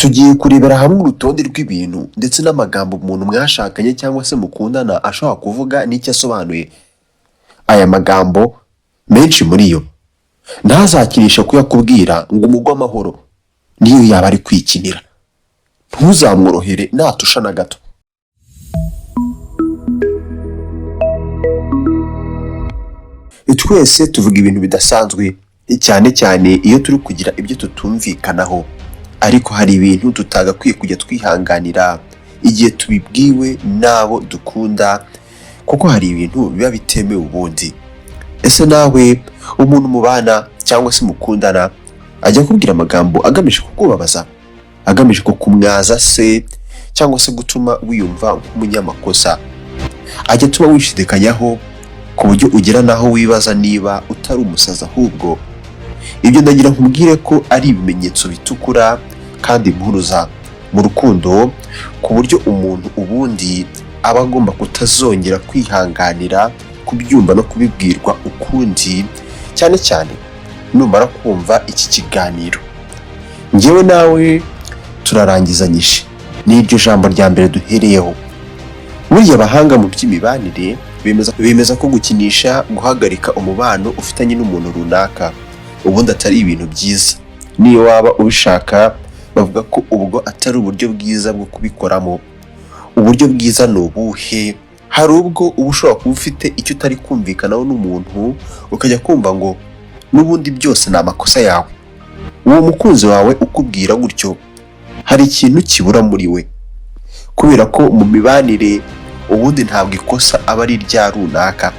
Tugiye kurebera hamwe urutonde rw'ibintu ndetse n'amagambo umuntu mwashakanye cyangwa se mukundana ashobora kuvuga n'icyo asobanuye. Aya magambo menshi muri yo ntazakinisha kuyakubwira ngo umugwe amahoro, niyo yaba ari kwikinira. Ntuzamworohere natusha na gato. Twese tuvuga ibintu bidasanzwe, cyane cyane iyo turi kugira ibyo tutumvikanaho, ariko hari ibintu tutagakwiye kujya twihanganira igihe tubibwiwe n'abo dukunda, kuko hari ibintu biba bitemewe ubundi. Ese nawe umuntu mubana cyangwa se mukundana ajya akubwira amagambo agamije kukubabaza, agamije kukumwaza se cyangwa se gutuma wiyumva nk'umunyamakosa, ajya atuma wishidikanyaho ku buryo ugera n'aho wibaza niba utari umusazi ahubwo? Ibyo ndagira nkubwire ko ari ibimenyetso bitukura kandi impuruza mu rukundo, ku buryo umuntu ubundi aba agomba kutazongera kwihanganira kubyumva no kubibwirwa ukundi, cyane cyane numara kumva iki kiganiro. Njyewe nawe turarangizanyije, ni iryo jambo rya mbere duhereyeho. Burya abahanga mu by'imibanire bemeza ko gukinisha guhagarika umubano ufitanye n'umuntu runaka ubundi atari ibintu byiza. Niyo waba ubishaka, bavuga ko ubwo atari uburyo bwiza bwo kubikoramo. Uburyo bwiza ni ubuhe? Hari ubwo uba ushobora kuba ufite icyo utari kumvikanaho n'umuntu, ukajya kumva ngo n'ubundi byose ni amakosa yawe. Uwo mukunzi wawe ukubwira gutyo hari ikintu kibura muri we, kubera ko mu mibanire ubundi ntabwo ikosa aba ari irya runaka.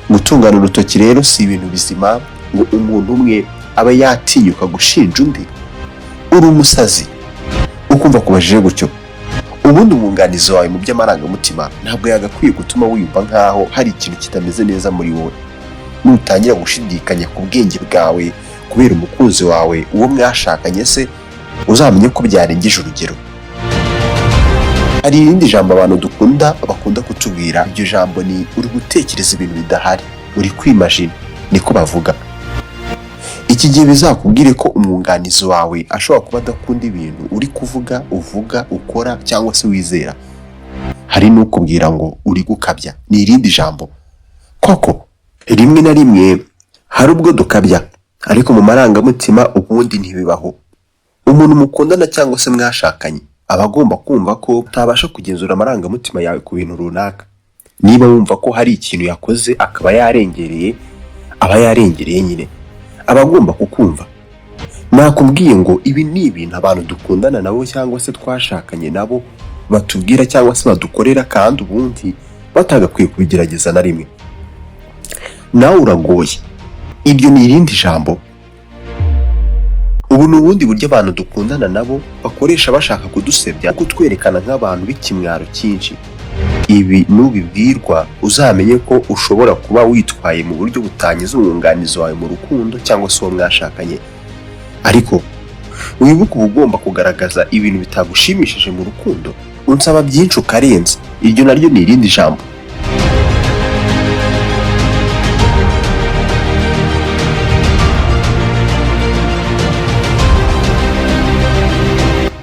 Gutungana urutoki rero si ibintu bizima ngo umuntu umwe abe yatinyuka gushinja undi. Uri umusazi ukumva kubajije gutyo. Ubundi umwunganizi wawe mu by'amarangamutima ntabwo yagakwiye gutuma wiyumva nk'aho hari ikintu kitameze neza muri wowe. Nutangira gushidikanya ku bwenge bwawe kubera umukunzi wawe, uwo mwashakanye se, uzamenye ko byarengeje urugero. Hari irindi jambo abantu dukunda bakunda kutubwira. Iryo jambo ni uri gutekereza ibintu bidahari, uri kwimajina, niko bavuga. Iki gihe bizakubwire ko umwunganizi wawe ashobora kuba adakunda ibintu uri kuvuga, uvuga, ukora cyangwa se wizera. Hari n'ukubwira ngo uri gukabya, ni irindi jambo. Koko rimwe na rimwe hari ubwo dukabya, ariko mu marangamutima ubundi ntibibaho. Umuntu mukundana cyangwa se mwashakanye aba agomba kumva ko utabasha kugenzura amarangamutima yawe ku bintu runaka. Niba wumva ko hari ikintu yakoze akaba yarengereye, aba yarengereye nyine, aba agomba kukumva. Nakubwiye ngo ibi ni ibintu abantu dukundana nabo cyangwa se twashakanye nabo batubwira cyangwa se badukorera, kandi ubundi batagakwiye kubigerageza na rimwe. Nawe uragoye, iryo ni irindi jambo. Ubu ni ubundi buryo abantu dukundana nabo bakoresha bashaka kudusebya, kutwerekana nk'abantu b'ikimwaro cyinshi. Ibi nubibwirwa uzamenye ko ushobora kuba witwaye mu buryo butangiza umwunganizi wawe mu rukundo cyangwa se uwo mwashakanye. Ariko wibuke, uba ugomba kugaragaza ibintu bitagushimishije mu rukundo. Unsaba byinshi ukarenza, iryo naryo ni irindi jambo.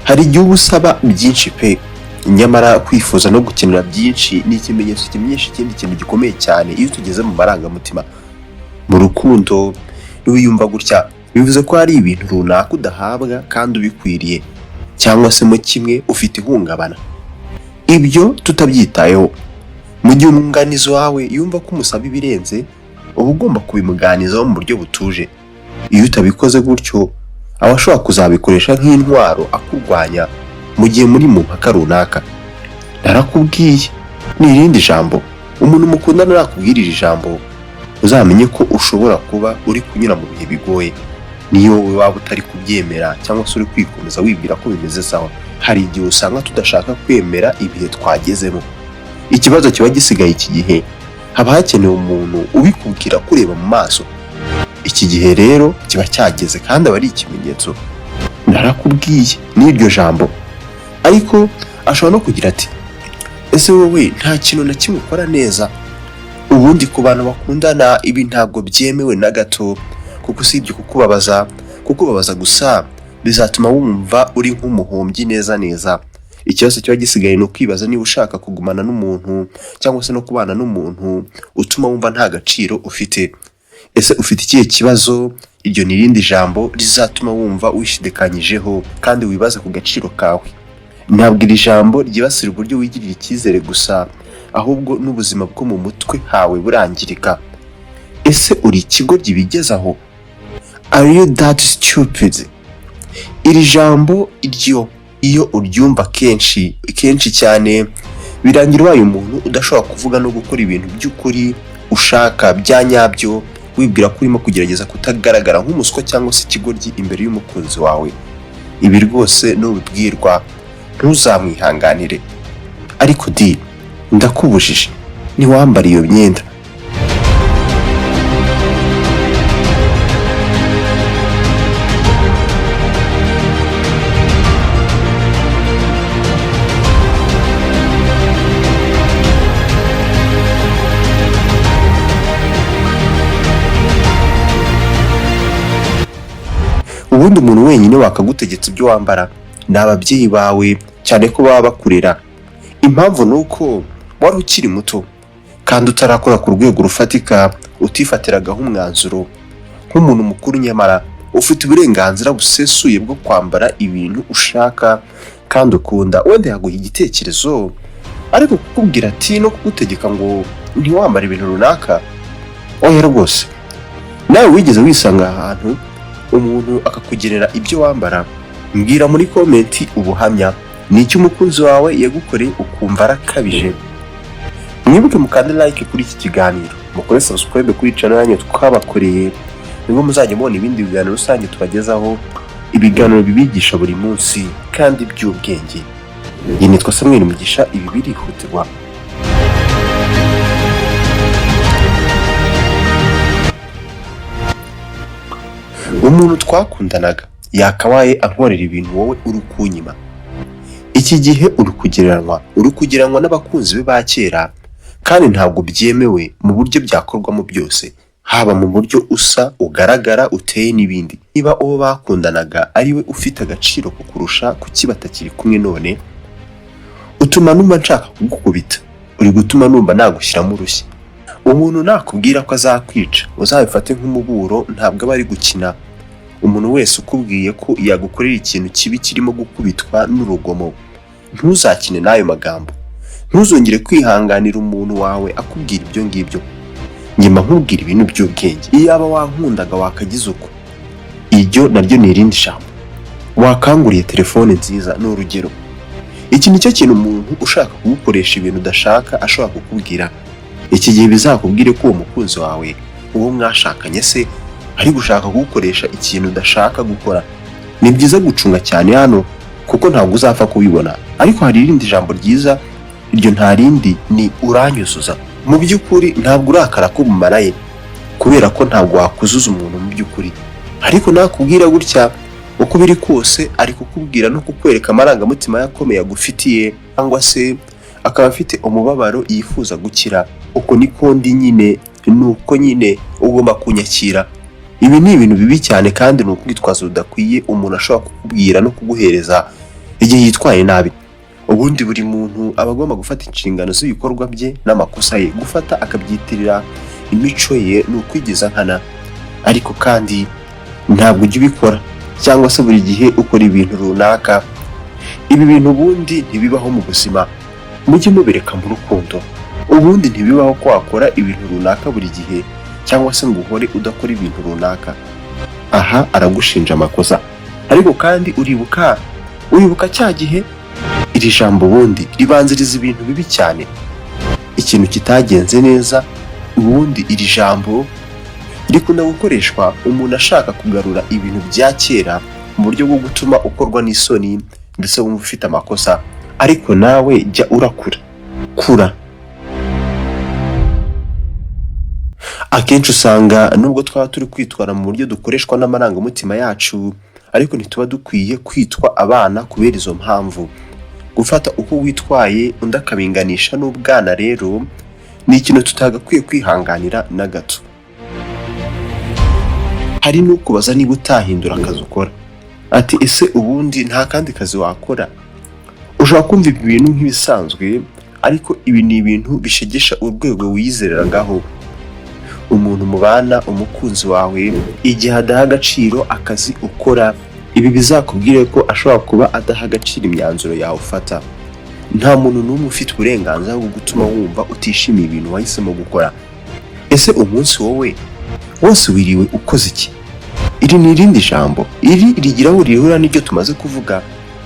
Hari igihe uba usaba byinshi pe, nyamara kwifuza no gukenera byinshi ni ikimenyetso kimenyesha ikindi kintu gikomeye cyane iyo tugeze mu marangamutima. Mu rukundo wiyumva gutya bivuze ko hari ibintu runaka udahabwa kandi ubikwiriye, cyangwa se mo kimwe ufite ihungabana. Ibyo tutabyitayeho, mu gihe umwunganizi wawe yumva ko umusaba ibirenze, uba ugomba kubimuganizaho mu buryo butuje. Iyo utabikoze gutyo, aba ashobora kuzabikoresha nk'intwaro akurwanya mu gihe muri mu mpaka runaka. Narakubwiye ni irindi jambo. Umuntu mukundana nakubwira iri jambo, uzamenye ko ushobora kuba uri kunyura mu bihe bigoye. Niyo wowe waba utari kubyemera cyangwa se uri kwikomeza wibwira ko bimeze sawa, hari igihe usanga tudashaka kwemera ibihe twagezemo. Ikibazo kiba gisigaye iki gihe, haba hakenewe umuntu ubikubwira kureba mu maso. Iki gihe rero kiba cyageze kandi aba ari ikimenyetso. Narakubwiye n'iryo jambo. Ariko ashobora no kugira ati ese wowe nta kintu na kimwe ukora neza? Ubundi ku bantu bakundana ibi ntabwo byemewe na gato, kuko usibye kukubabaza gusa Bizatuma wumva uri nk'umuhombyi neza neza. Ikibazo kiba gisigaye ni ukwibaza niba ushaka kugumana n'umuntu cyangwa se no kubana n'umuntu utuma wumva nta gaciro ufite. Ese ufite ikihe kibazo? Iryo ni irindi jambo rizatuma wumva wishidikanyijeho kandi wibaza ku gaciro kawe. Ntabwo iri jambo ryibasira uburyo wigirira icyizere gusa, ahubwo n'ubuzima bwo mu mutwe hawe burangirika. Ese uri ikigoryi bigeze aho? Are you that stupid? Iri jambo iryo iyo uryumva kenshi kenshi cyane, birangira ubaye umuntu udashobora kuvuga no gukora ibintu by'ukuri ushaka bya nyabyo, wibwira ko urimo kugerageza kutagaragara nk'umuswa cyangwa se ikigoryi imbere y'umukunzi wawe. Ibi rwose nubibwirwa ntuzamwihanganire. Ariko di, ndakubujije, ntiwambare iyo myenda. Ubundi umuntu wenyine wakagutegetse ibyo wambara ni ababyeyi bawe, cyane ko baba bakurera. Impamvu ni uko wari ukiri muto kandi utarakora ku rwego rufatika, utifatiragaho umwanzuro nk'umuntu mukuru. Nyamara ufite uburenganzira busesuye bwo kwambara ibintu ushaka kandi ukunda. Wenda yaguha igitekerezo, ariko kukubwira ati no kugutegeka ngo ntiwambare ibintu runaka, oya rwose. Nawe wigeze wisanga ahantu umuntu akakugenera ibyo wambara? Mbwira muri comment ubuhamya. Ni icyo umukunzi wawe yagukoreye ukumva arakabije? Mwibuke mukande like kuri iki kiganiro, mukore subscribe kuri channel yanyu twabakoreye, nibwo muzajya mubona ibindi biganiro rusange tubagezaho, ibiganiro bibigisha buri munsi kandi by'ubwenge. Njye nitwa Samuel Mugisha, ibi birihutirwa. Umuntu twakundanaga yakabaye ankorera ibintu wowe uri kunyima. Iki gihe uri kugereranywa n'abakunzi be ba kera, kandi ntabwo byemewe mu buryo byakorwamo byose, haba mu buryo usa, ugaragara, uteye n'ibindi. Niba uwo bakundanaga ari we ufite agaciro kukurusha, kuki batakiri kumwe none? Utuma numva nshaka kugukubita, uri gutuma numva nagushyiramo urushyi. Umuntu nakubwira ko azakwica, uzabifate nk'umuburo, ntabwo aba ari gukina. Umuntu wese ukubwiye ko yagukorera ikintu kibi kirimo gukubitwa n'urugomo, ntuzakine n'ayo magambo. Ntuzongere kwihanganira umuntu wawe akubwira ibyo ngibyo. Nyuma nkubwira ibintu by'ubwenge. Iyaba wankundaga wakagize uko. Iryo naryo ni irindi jambo. Wakanguriye telefone nziza, ni urugero. Iki nicyo kintu umuntu ushaka kugukoresha ibintu udashaka ashobora kukubwira. Iki gihe bizakubwire ko uwo mukunzi wawe, uwo mwashakanye se, ari gushaka kugukoresha ikintu udashaka gukora. Ni byiza gucunga cyane hano kuko ntabwo uzapfa kubibona. Ariko hari irindi jambo ryiza, iryo nta rindi ni uranyuzuza. Mu by'ukuri ntabwo urakara ko umumaraye, kubera ko ntabwo wakuzuza umuntu mu by'ukuri. Ariko nakubwira gutya, uko biri kose ari kukubwira no kukwereka amarangamutima ye akomeye agufitiye, cyangwa se akaba afite umubabaro yifuza gukira. Uko niko ndi nyine, ni uko nyine ugomba kunyakira. Ibi ni ibintu bibi cyane kandi ni ukwitwaza rudakwiye umuntu ashobora kukubwira no kuguhereza igihe yitwaye nabi. Ubundi buri muntu aba agomba gufata inshingano z'ibikorwa bye n'amakosa ye. Gufata akabyitirira imico ye ni ukwigiza nkana. Ariko kandi ntabwo ujya ubikora, cyangwa se buri gihe ukora ibintu runaka. Ibi bintu ubundi ntibibaho mu buzima, mujye mubireka mu rukundo. Ubundi ntibibaho ko wakora ibintu runaka buri gihe, cyangwa se ngo uhore udakora ibintu runaka. Aha aragushinja amakosa, ariko kandi uribuka cya gihe. Iri jambo ubundi ribanziriza ibintu bibi cyane, ikintu kitagenze neza. Ubundi iri jambo rikunda gukoreshwa umuntu ashaka kugarura ibintu bya kera mu buryo bwo gutuma ukorwa n'isoni ndetse wumva ufite amakosa. Ariko nawe jya urakura kura. Akenshi usanga nubwo twaba turi kwitwara mu buryo dukoreshwa n'amarangamutima yacu, ariko ntituba dukwiye kwitwa abana kubera izo mpamvu. Gufata uko witwaye undi akabinganisha n'ubwana rero ni ikintu tutagakwiye kwihanganira na gato. Hari n'ukubaza niba utahindura akazi ukora. Ati: "Ese ubundi nta kandi kazi wakora?" Ushobora kumva ibi bintu nk'ibisanzwe, ariko ibi ni ibintu bishegesha urwego wiyizereragaho. Umuntu mubana, umukunzi wawe, igihe adaha agaciro akazi ukora, ibi bizakubwire ko ashobora kuba adaha agaciro imyanzuro yawe ufata. Nta muntu n'umwe ufite uburenganzira bwo gutuma wumva utishimiye ibintu wahisemo gukora. Ese umunsi wowe wose wiriwe ukoze iki? Iri ni irindi jambo, iri rigira aho rihura n'ibyo tumaze kuvuga.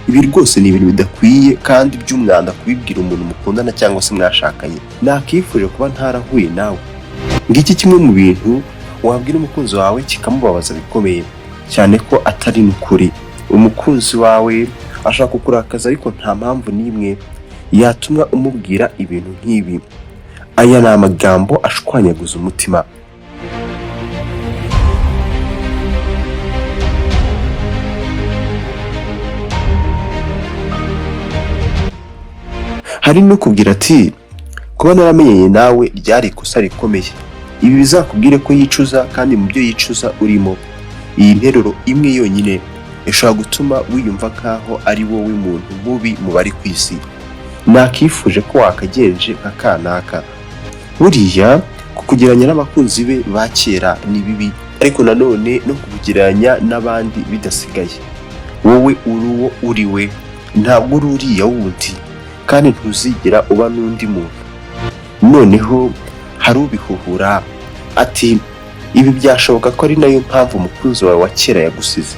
Ibi rwose ni ibintu bidakwiye kandi by'umwanda kubibwira umuntu mukundana cyangwa se mwashakanye. "Nakifuje kuba ntarahuye nawe." Ngiki kimwe mu bintu wabwira umukunzi wawe kikamubabaza bikomeye cyane, ko atari n'ukuri. Umukunzi wawe ashaka kukurakaza, ariko nta mpamvu n'imwe yatuma umubwira ibintu nk'ibi. Aya ni amagambo ashwanyaguza umutima. Hari n'ukubwira ati: "Kuba naramenyanye nawe ryari ikosa rikomeye." Ibi bizakubwire ko yicuza, kandi mu byo yicuza urimo. Iyi nteruro imwe yonyine ishobora gutuma wiyumva nk'aho ari wowe muntu mubi mu bari ku isi. "Nakifuje ko wakagenje nka kanaka." Buriya kukugereranya n'abakunzi be ba kera ni bibi, ariko nanone no kukugereranya n'abandi bidasigaye. Wowe uri uwo uri we, ntabwo uri uriya wundi, kandi ntuzigera uba n'undi muntu. Noneho hari ubihuhura ati: "Ibi byashoboka ko ari nayo mpamvu umukunzi wawe wa kera yagusize."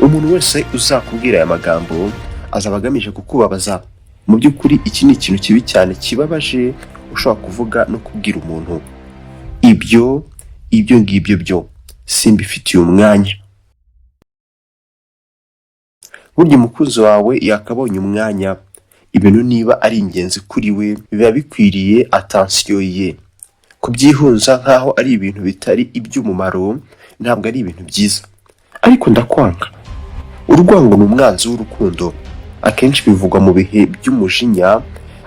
Umuntu wese uzakubwira aya magambo azaba agamije kukubabaza. Mu by'ukuri iki ni ikintu kibi cyane kibabaje ushobora kuvuga no kubwira umuntu. Ibyo ngibyo byo simbifitiye umwanya. Burya umukunzi wawe yakabonye umwanya. Ibintu niba ari ingenzi kuri we, biba bikwiriye attention ye. Kubyihunza nk'aho ari ibintu bitari iby'umumaro ntabwo ari ibintu byiza. Ariko "ndakwanga", urwango ni umwanzi w'urukundo. Akenshi bivugwa mu bihe by'umujinya,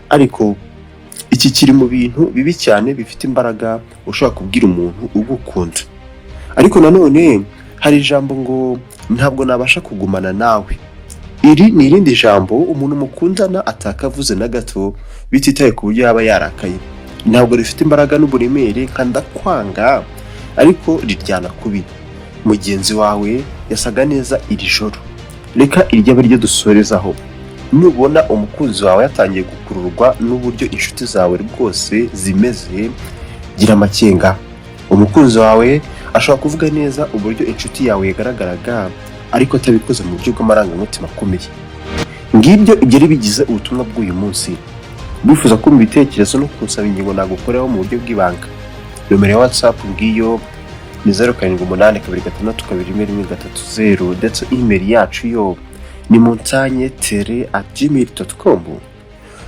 ariko iki kiri mu bintu bibi cyane bifite imbaraga ushobora kubwira umuntu ugukunda. Ariko nanone hari ijambo ngo "ntabwo nabasha kugumana nawe". Iri ni irindi jambo umuntu mukundana atakavuze na gato, bititaye ku buryo yaba yarakaye. Ntabwo rifite imbaraga n'uburemere nka "ndakwanga", ariko riryana kubi. Mugenzi wawe yasaga neza iri joro. Reka iryo abe ryo dusorezaho. Nubona umukunzi wawe yatangiye gukururwa n'uburyo inshuti zawe rwose zimeze, gira amakenga. Umukunzi wawe ashobora kuvuga neza uburyo inshuti yawe yagaragaraga, ariko atabikoze mu buryo bw'amarangamutima akomeye. Ngibyo ibyari bigize ubutumwa bw'uyu munsi. Bifuza kumva ibitekerezo no kunsaba ingingo nagukoreho mu buryo bw'ibanga, nomero ya WhatsApp ngiyo, ni 0782621130, ndetse email yacu yo ni montagne@gmail.com.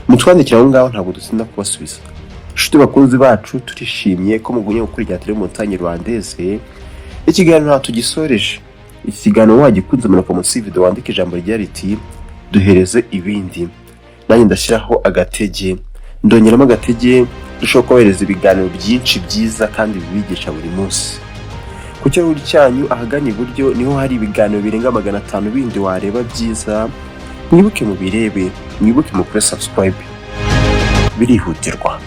Mutwandikira aho ngaho, ntabwo dutinda kubasubiza. Inshuti bakunzi bacu, turishimye ko mugumye gukurikira Tele Montagne Rwandaise. Ikiganiro ntabwo tugisoreje. Iki kiganiro wagikunze, manuka munsi video wandike ijambo rigira riti "duhereze ibindi", nanjye ndashyiraho agatege, ndongeramo agatege, dushobora kubahereza ibiganiro byinshi byiza kandi bibigisha buri munsi. Ku kirahuri cyanyu ahagana iburyo niho hari ibiganiro birenga 500 bindi wareba byiza. Mwibuke mubirebe, mwibuke mukore subscribe, birihutirwa.